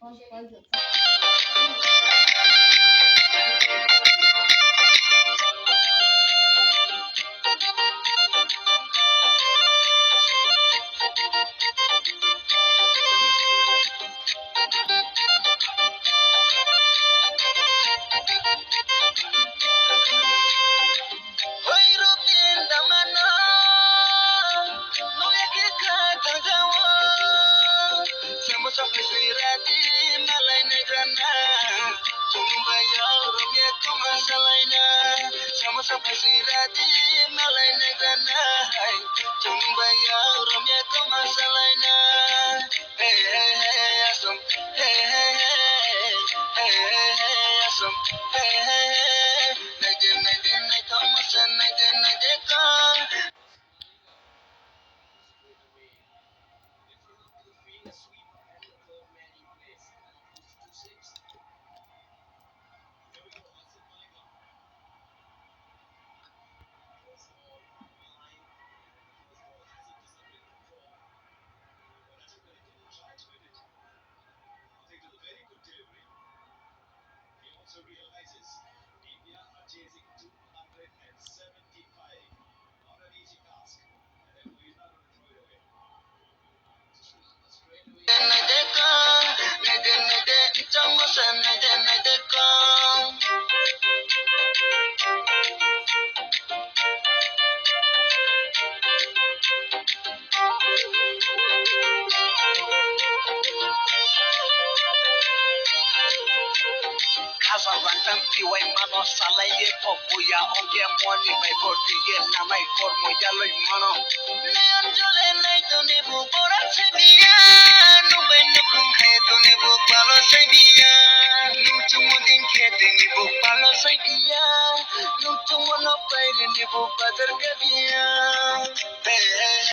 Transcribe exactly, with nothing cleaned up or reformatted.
Hoi rupin damano, noya khe kha thangjawo. Samosa phai sui radi malai negrana. Chungbai yau romya koma salaina. Samosa phai sui radi malai negrana. Hai, chungbai yau romya koma salaina. Hey, hey, hey, asom. Hey, hey, hey. Hey, hey, hey, asom. Hey, hey, hey. Naide, naide, naide, koma sa, naide, naide, ko. Khajak langtang T Y mano salai ye pok buya ongke moni bai bordi ye nanai kormo yaloi mano. Neon jole nai toni bu borat se biya, nubai nukhung khe toni bu palo se biya, nuchung muding khe tini bu palo se biya, nuchung mono pairi ni bu bazar ke biya. Hey, hey,